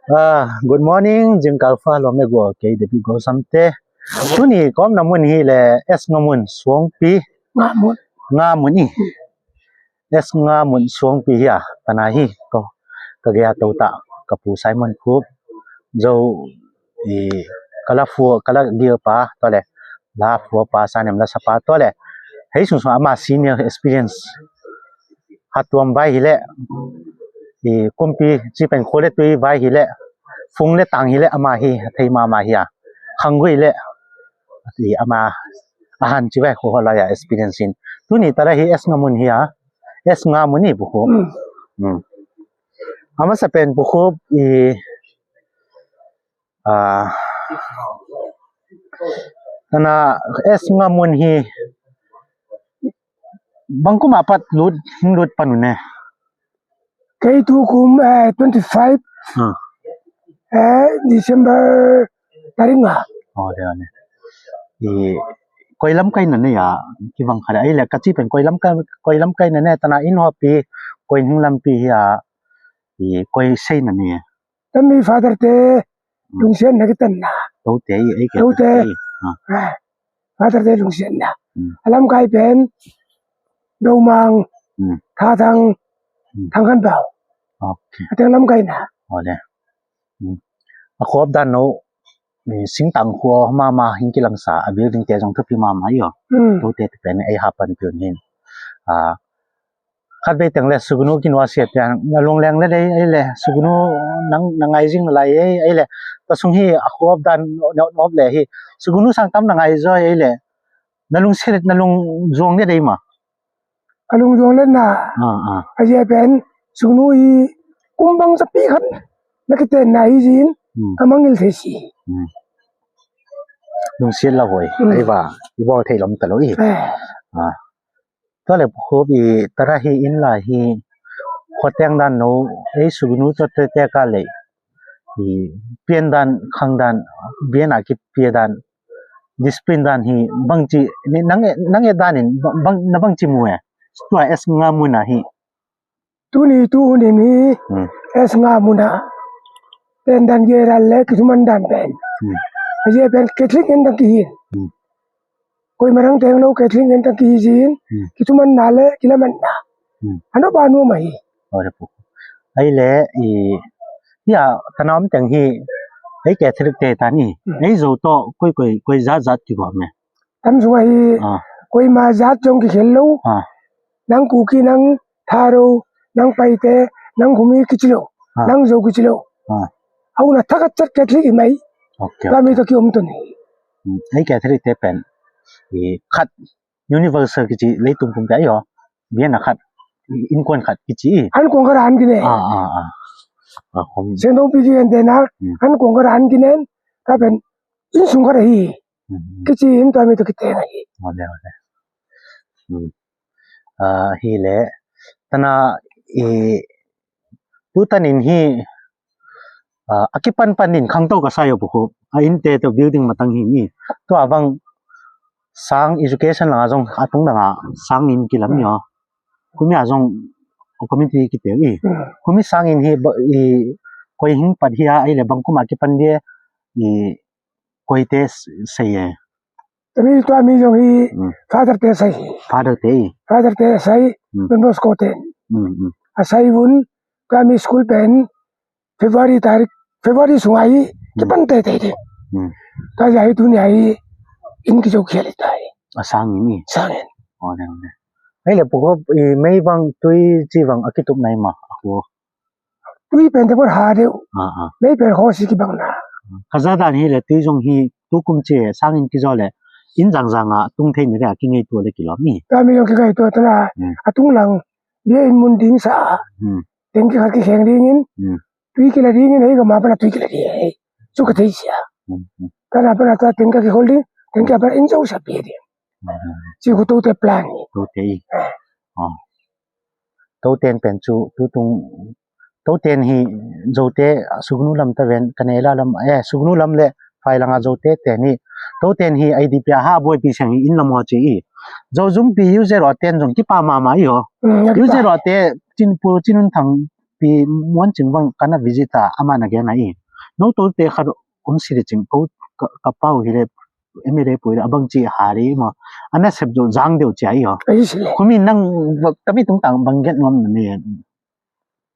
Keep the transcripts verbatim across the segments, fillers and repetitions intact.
Ah, good morning, zingkal fa lawm le gual, kei David Gosam te. Tuni ka omna mun hi le S Nga Mun Suangpi. Nga Mun. Nga Mun i. S Nga Mun Suangpi hi a, tana hi, ko, ka gei a to ta, ka pu Simon Khup, Zo, i, ka la fu, ka la gil pa, tua le, la fu pa, sa nem la sa pa, tua le, hei sung sung ama senior experience. Hatuam vai hi le, i, kumpi, ci pen khua le tui vai hi le, fung le tang hi le, ama hi, thei mama hi a. Khanggui le, i, ama, a han ci vai khua lai a experience in. Tuni tara hi S Nga Mun hi a, S Nga Mun i Pu Khup. Mm. Mm. A masa pen Pu Khup i, ah, tana S Nga Mun hi bang kum a pat lut, hing lut pan un ne. Kei tu kum, eh, twenty five. Ah. Eh, December tarik nga. Oh, de, de. I, koi lamkai na ne ya, kibang khat a, ai le, ka ci pen koi lamkai, koi lamkai na ne, tana inn hopi, koi hing lampi hi a, i, koi sei na ne. Tami father te, mm, lungsiatna kitanna. Tote i, ei ke tote. Tote i. Ah. Ah. Father te lungsiatna. Mm. A lamkai pen, Domang, mm, Thathang, mm, Thangkhanpau. Okay. A teng lamkai na. Oh, de. Mm. A khuap dan no, i, singtang khua mama hing kilangsa, a building te zong thupi mama i aw. Mm. Tote te pen ei hapan piun hin. Ah, khat vei teng le sugnu kinuasia pian, na lungleng le dei, ei le, sugnu nang, na ngai zing lai, ei, ei le, ta sung hi a khuap dan nop, nop le hi, sugnu sang tam na ngai zoi, ei le, na lungsia le, na lungzuang le dei ma. A lungzuang le na. Ah, ah. A zia pen, sugnu i kum bang sa pi khat, na kiten na hi zin, hmm, ka mangil thei si. Hmm. Lungsiat la hoi, hmm, ei va, i bawl thei lom ta lo i. Eh. Ah. Tua le Pu Khup i tara hi inn lai hi khuateng dan no ei sugnu tua te te ka lei i pian dan khang dan biana kipia dan discipline dan hi bangci nang e nang e dan in bang na bangci mu e tua S Nga Mun a hi. Tuni tu hun in hi, hmm, S Nga Mun a pen dan gei dan le kithuman dan pen. Hmm. A zia pen Catholic ngen dan kihin. Hmm. Koi marang teng lo Catholic ngen dan kihi zin, hmm, kithuman na le kilaman na. Hmm. Ano ba nu ma hi. Ore pu. Ai le i, ya, tanam teng hi, ei Catholic te tan i, hmm, ei zo to koi koi koi zat zat kigawm e. Tam sung a hi, ah, koi ma zat zong kikhel lo. Ah. Nang Kuki, nang Tharo, nang Paite, nang Khumi kici lo, ah, nang Zo kici lo. Ah. A hun a thak a ciat Catholic i mai. Okay, tua mi, okay, tawh kiom tun hi. Hmm, ei Catholic te pen i khat universal kici leitung pumpi a i aw. Biana khat, innkuan khat kici i. An kuang khat an kinen. Ah, ah, ah. Ah, khom. Sengdong pi kigen te na, hmm, an kuang khat an kinen, ka pen inn sung khat a hi. Hmm. Kici in tua mi tawh kiteng a hi. Wale, wale. Hmm. Ah, hi le. Tana i tu tan in hi, ah, a kipan pan in khangto ka sa yo Pu Khup. A innte tawh building matang hi ni. Tua bang sang education langa zong a tung danga sang in kilam ni aw. Khumi a zong community kiteu i. Hmm. Khumi sang in hi ba, i koi hing pat hi a, ei le bang kum a kipan dia i koite s-, sei e. Tami tua mi zong hi, hmm, father te sei hi. Father te i. Father te sei, hmm, Don Bosco te. Hmm, hmm. A sei vun, tua mi school pen, February tarik, February sunga hi, hmm, kipan te te te. Hmm. Tua zia hi tuni a hi, in kizo khia le ta hi. A sang in i. Sang in. Oh, ne, ne. Ei le Pu Khup i mei bang tui ci bang a kitup nai ma, a hu. Tui pen te pon ha deuh. Ah, ah. Mei pen kho si kibang na. Ka za dan hi le tui zong hi tu kum ci sang in kizo le. In zang zang a tung thei ni le a kingei tua le kilawm i. Tua mi zong kingei tua tana. Hmm. A tung lang. Bia in mun ding sa. Hmm. Teng kikhat kikheng ding in. Hmm. Tui kila ding in hei ka ma pana tui kila ding hei. Su ka thei sia. Hmm, hmm. Kana pana tua teng ka kihol ding. Teng ka pana in zo sa bia ding. Hmm. Ci ku tu te plan ni. Tu te i. Eh. Oh. Toten pen cu tutung, Toten hi Zote sugnu lam ta ven, Kanela lam, eh, sugnu lam le Failanga Zote ten hi, Toten hi I D P a ha buaipi siang hi inn lam aw ci i. Zozumpi U Z O ten zong kipa mama i aw. Mm, kipa. U Z O te cin pu cinun thang I Muancing bang ka na visit a, amah na gen a i, no tote khat om si le cin ko, ka, ka pau hi le, M L A pui le, a bang ci ha le maw, a nasep zo zang deuh ci a i aw. Ai si le. Kumi nang, tami tungtang bang gen nuam na ni.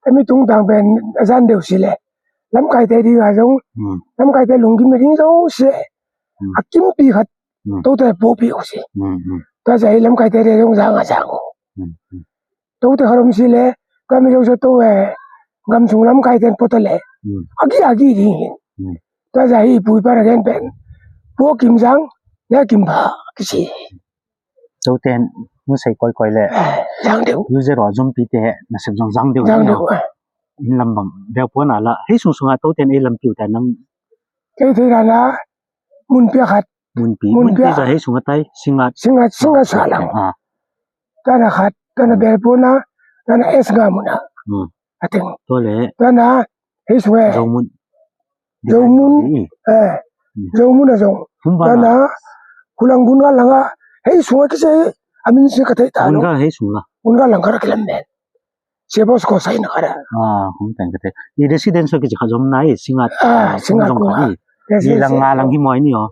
Tami tungtang pen a zan deuh si le. Lamkaite ding a zong, hmm, lamkaite lunggim ding zong si le. Hmm. A kimpi khat, hmm, tote puakpih uh si. Hmm, hmm. Tua zai lamkaite ding zong zang a zang uh. Hmm, hmm. Tote khat om si le, tua mi zong sa to e, gam sung lamkaite puakta le. Hmm. A gi, a gi ding hin. Hmm. Tua zai i pui pa na gen pen. Puak kim zang, ne kim pha, kisi. Tote in hong sei koikoi le. Eh, zang deuh. User aw zompite nasep zong zang deuh. Zang deuh, eh. In lam bang, deuh puan a la. Hei sungsunga tote in ei lampi uh ta nang. Kei thei dan a, munpi a khat. Munpi. Munpi. Munpi a. Za hei sunga tai, singat. Singat, singat sa lam. Ah. Tana khat, tana bel puan a, tana es nga mun a. Hmm. A teng. Tua le. Tana, hei sunga. Zomun. Zomun. Eh. Hmm. Zomun a zong. Tana, kulang gun nga langa. Hei sunga kise, amin si ka thei ta. Gun nga hei sunga. Gun nga langa ra kilam ben. Sia bos ko sai na kara. Ah, hong teng kate. I residence ki jikha zom nai, singat. Ah, singat zom ko. Ka i. Residence. Ni lang nga lang hi moi ni o.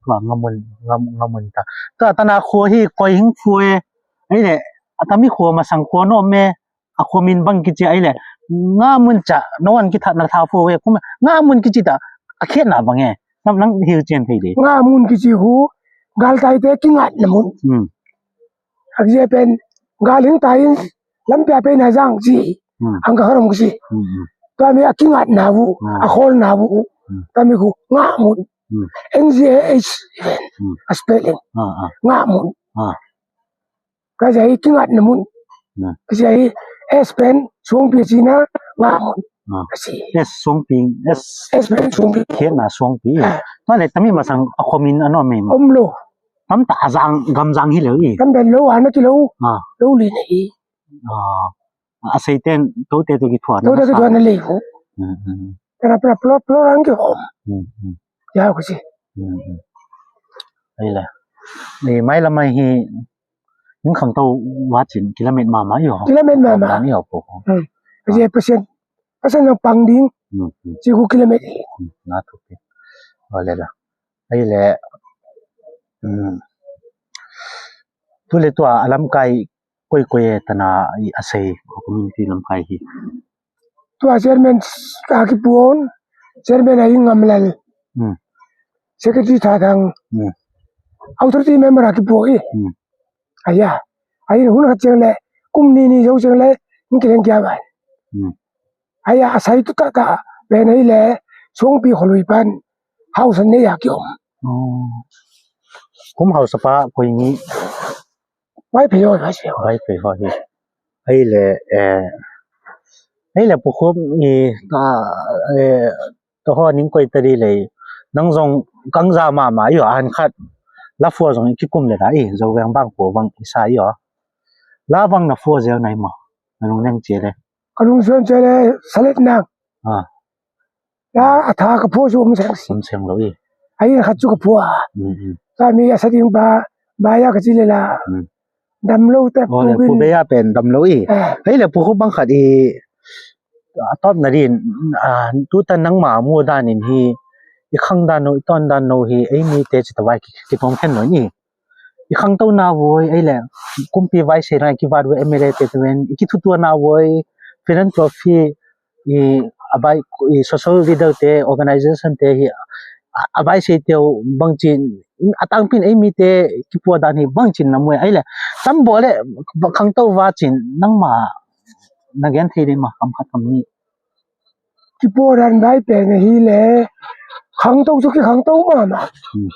Tua nga mun, nga, nga mun ta. Tua tana khua hi koi hing khua e. Ai le, a tami khua masang khua no me. A khua min bang kici ai le. Nga mun ca, no an kithat na tha khua e. Kuma, nga mun kici ta. A khiat na bang e. Nam nang hil cian thei de. Nga mun kici hu. Gal tai te kingat na mun. Hmm. A kizia pen, gal hing ta in, lampi a pen a zang ci, hmm, ang ka kharom ka ci. Hmm, hmm. Tua mi a kingat na bu, hmm, a khol na bu, hmm, tua mi ku, nga mun. Hmm. N G A H, hmm, a spelling. Ah, ah. Nga mun. Ah. Ka zia hi kingat na mun. Hmm. Ka zia hi S pen, suang pi ci na, nga mun. Ah. Ka ci. S suang pi, S. S pen suang pi. Khiat na suang pi. Ah. Tua le tami masang a khomin a no me ma. Om lo. Tam ta a zang, gam zang hi lo i. Tam pen lo, ana ki lo. Ah. Lo li na i. Ah. A sei ten, to te to ki thuan. To te ki thuan na le ho. Hmm, hmm. Tera pera plot, plot ang ki hom. Hmm, hmm. Ya, ko si. Hmm, hmm. Ai le. Ni mai la mai hi. Ning khang to wa cin, kilometer mama yo. Kilometer mama. Ni yo po. Hmm. Kasi percent, percent ng pangding. Hmm, hmm. Siku kilometer. Hmm, na to ke. Wala la. Ai le, um, tu le tua a lamkai koikoi e tana i a sei ko community lamkai hi. Tua chairman a kipuon, chairman a i Ngamlal. Hmm. Secretary Thathang. Hmm. Authority member a kipuo i. Hmm. Aya. Ai hun khat ciang le, kum ni ni zo ciang le, in kileng kia bai. Hmm. Ai a sai tu ta ta, pen ai le, suangpi kholui pan, hausa nei a kiom. Oh. Kum hausa pa koi ni. Vai pei hoi, vai pei hoi. Vai pei hoi. Ai le, eh, ai le pukhum i, ta, eh, ta ho ning koi ta di le, nang zong kang za mama yo, an khat, la fua zong i kikum le ta i, zo veng bang fua vang i sa yo. La vang na fua zel nai mo, na lung neng cie le. Ka lungsuan cia le salet nak. Ah. La a tha ka phua su om seng si. Om seng lo i. A in khat cu ka phua. Mm, mm. Ka mi a sa ding ba, ba ya ka ci le la. Mm. Dam lo te. Oh, le pu be ya pen dam lo i. Eh. Hei le pu khu bang khat i, a top na din, a, tu ta nang ma mu dan in hi, i khang dan no, i ton dan no hi, ei mi te ci ta vai ki, ki tong khen no i. I khangto na voi, ei le, kumpi vai se rai ki vat voi, M L A te te ven, i ki thutua na voi, philanthropy, i a vai, i social leader te, organization te hi, a, a vai se teu bangcin, a tangpin ei mi te, ki pua dan hi bangcin na muai, ei le, tam bo le, khangto va cin, nang ma, na gen thei de ma, kam khat kam ni. Ki pua dan vai pen hi le, khangto cu ki khangto mama. Hmm.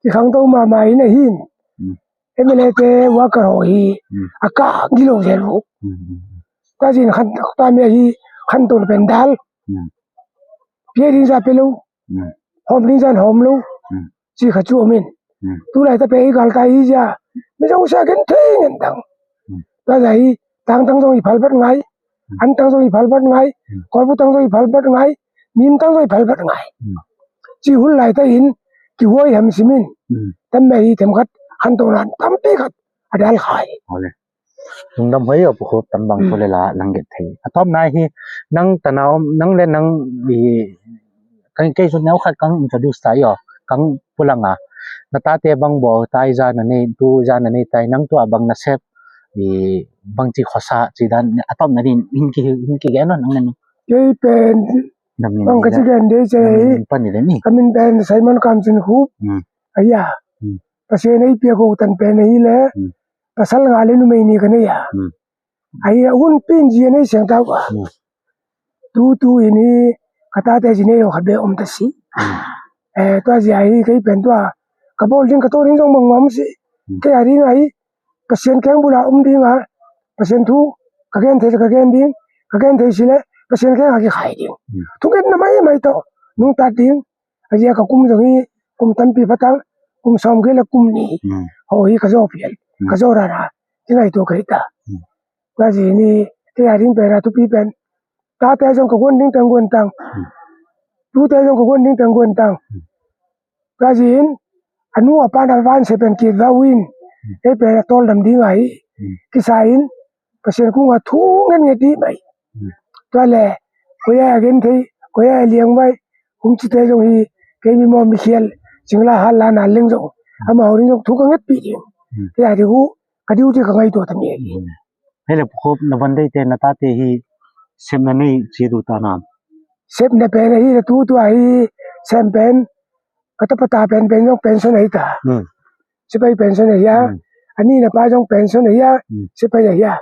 Ki khangto mama hi na hin. Hmm. M L A te worker ho hi, hmm, a ka gilo zel ho. Hmm, hmm, hmm. Ta zin khan, ta mi hi, khan ton pen dal. Hmm. Pia ding za pe lo. Hmm. Hom ding zan hom lo. Hmm. Ci kha cu om in. Hmm. Tu lai ta pe hi gal ta hi zia. Mi zong sia gen thei ngen tang. Hmm. Ta za hi, tang tang zong hi phal bat ngai. Hmm. An tang zong hi phal bat ngai. Hmm. Kolbu tang zong hi phal bat ngai. Mim tang zong hi phal bat ngai. Hmm. Ci hun lai ta in, ki huai ham simin. Hmm. Tam me hi them khat, khan to nan, tampi khat, a dal khai. Ole. Lungdam huai aw Pu Khup, tambang thu le la lang gen thei. A tawpna hi, nang tana om, nang le nang i, kei zong neu khat kang introduce ta i aw, kang pulanga. Na tate bang bawl ta i, za na nei, tu za na nei ta i, nang tua bang na sep i, bangci khuasa ci dan a tawpna din hin ki, hin kigen aw nang le nang. Kei pen bang ka ci gen dei ci hi. Ka min pen Simon Kam Cin Khup. Ahi a. Pasian ei piak uh tan pen ahi le. Pasal nga le numei nih ka nei a. Ahi a, hun pin zi a nei siang tau a. Tutu in hi ka tate zi nei lo khat bek om ta si. Tua zi a hi kei pen tua ka bawl ding ka tawh ding zong bang nuam si. Kei a ding a hi Pasian keng bula om ding a, Pasian thu ka gen thei ka gen ding, ka gen thei si le Pasian keng a kikhai ding. Thungetna maimai tawh nungtat ding. A zia ka kum zong hi kum tampi patang, kum sawm kei le kum nih. Ho hi ka zaw pian, ka zaw rara, ki ngaitua ka hi ta. Ka zi ni, kei a ding pen a thupi pen, tate zong ka guan ding teng guan tang. Tute zong ka guan ding teng guan tang. Ka zi in, a nu a pa na van se pen kit va win. Kei pen a tawldam ding a hi. Kisa in, Pasian kung a thu ngen nge di mai. Tua le, koi a gen thei, koi a liang mai, kum cite zong hi, kei mi maw mi khial, singla hal la na leng zong, ama ho ding zong thu ka nget pi ding. Kei a di hu, ka diu di ka ngaitua ta mi a hi. Hei le Pu Khup, na van deite na tate hi sepna nei ci du ta nam. Sepna pen ahi le tutu ahi sem pen ka tapa ta pen pen zong pension ahi ta. Sipai pension ahi a. A ni na pa zong pension ahi a. Sipai ahi a.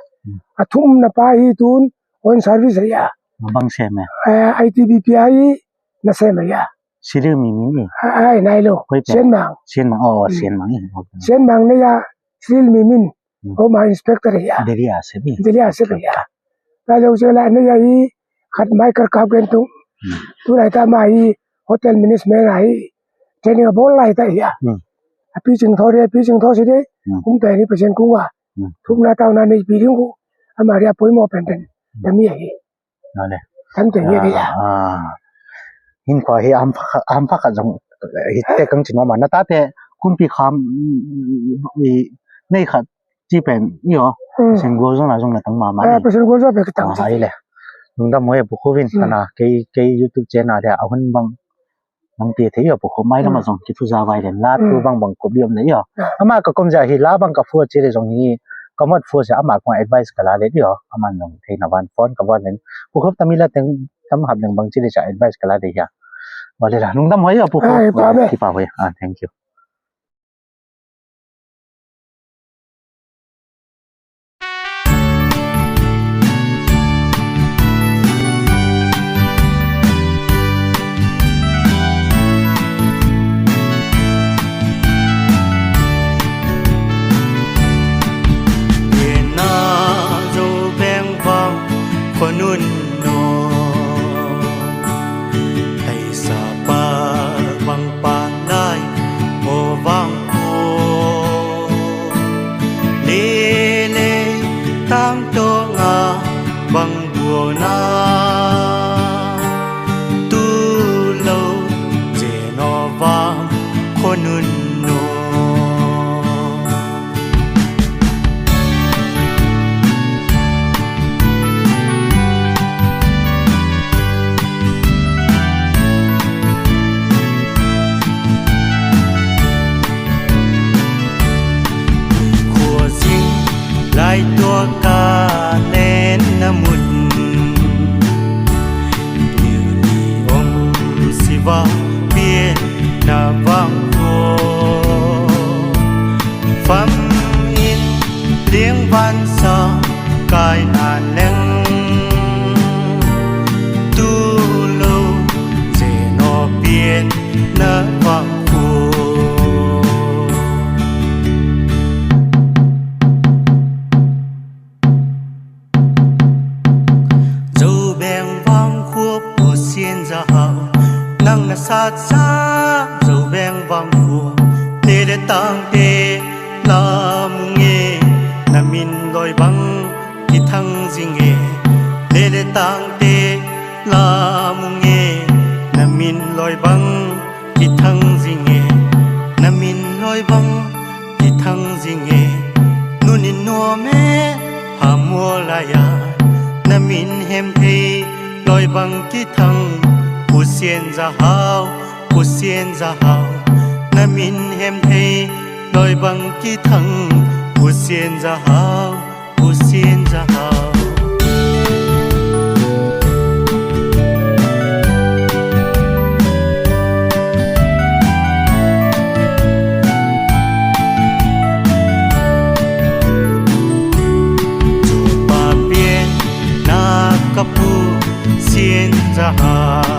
A thum na pa hi tun on service ahi a. Bang sem e? I T B P ahi na sem ahi a. Silil mi min i. Ai nai lo. Sian Mang. Sian Mang, oh, Sian Mang i. Sian Mang nei a Silil mi min. Home Inspector hi a. Delhi a sep hi. Delhi a sep hi a. Ta lo se la ne ya hi khat mai kar kap gen tung. Tu lai ta ma hi hotel management a hi. Training a bol lai ta hi a. A pi ching tho de, pi ching tho si de. Kum pe ni Pasian kung a. Thum na tau na nei pi ding ku. Ama ria poi mo pen pen. Ta mi hi. Tam te hi a. Hin khua hi am pha khat zong hi te kang chin ma na tate kumpi kham i nei khat ci pen i aw. Pasian gual zong na zong na tang ma ma. Pasian gual zong pe ka tang. Ai le. Lungdam huai Pu Khup in kana kei kei YouTube channel dia a hun bang nang pia thei aw Pu Khup mai lama zong kithu za vai len la thu bang bang kup liam le i aw. Ama ka kom za hi la bang ka fua ci le zong hi ka mat fua za ama kong advice ka la le i aw. Aman zong thei na van phone ka van len Pu Khup tami la teng tam hap leng bang ci le za advice ka la le hi a. Wa le la lungdam huai aw Pu Khup. Kipa huai. Thank you. Sapa bang pa lai o vang ko lele tang to nga bang buona tu lo je no vang ko nun no. Khua zing lai tua ka nen na mun. Ni om siva pien na vang ko. Fam in liang van sa kai na leng tu lo je no pien na vang ko. Zo beng vang khua Pasian za hau nang na sat sa zo beng vang khua lele tang te la mung e na min loi bang ki thang zing e lele tang te la mung e na min loi bang ki thang zing e na min loi bang ki thang zing e nun in nuam e ha Aya, na min hemhei lawi bang kithang, Pasian za hau, Pasian za hau. Na min hemhei lawi bang kithang, Pasian za hau, Pasian za hau. Topa pianna ka pu Pasian za hau.